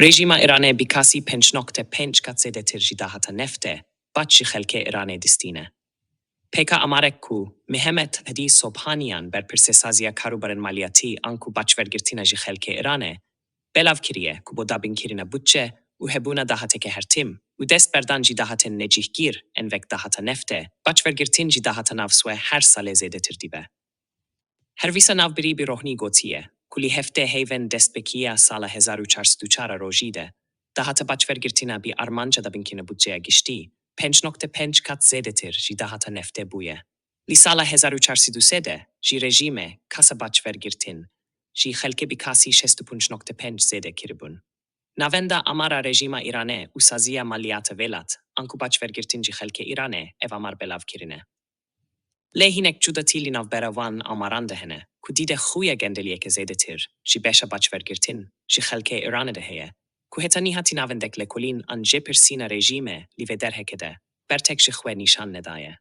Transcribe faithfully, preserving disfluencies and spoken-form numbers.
Rejîma Îranê bi kasî pênc nokte pênc qat zêdetir ji dahata neftê bac ji xelkê Îranê distîne. Pêka amarek ku Mihemed Hedî Sobhaniyan, berpirsê saziya karûbarên maliyatî anku bac wergirtina ji xelkê Îranê, belav kiriye ku bo dabinkirina budçe û hebûna dahateke hertim û destberdan ji dahatên necihgîr ên wek dahata neftê, bac wergirtin ji dahata navswe her salê zêdetir dibe. Her wisa navbirî bi rohnî gotiye ku li heftê heyvên destpêkiya sala hezar û çar sed û çar a rojî de dahata bac wergirtina bi armanca dabinkirina budçeya giştî pênc nokte pênc qat zêdetir ji dahata neftê bûye. Li sala hezar û çar sed û sê de jî rejîmê kasa bac wergirtin ji xelkê bi kasî şêst û pênc nokte pênc zêde kiribûn. Navenda amara rejîma Îranê û saziya maliyata welat anku bac wergirtin ji xelkê Îranê ev amar belav kirine. Lê hinek cudatî li navbera wan amaran de hene ku dîde xuya gendeliyeke zêdetir ji beşa bac wergirtin ji xelkê Îranê de heye ku heta nîha ti navendek lêkolîn an jêpirsîna rejîmê li vê derheke de bertek ji xwe nîşan nedaye.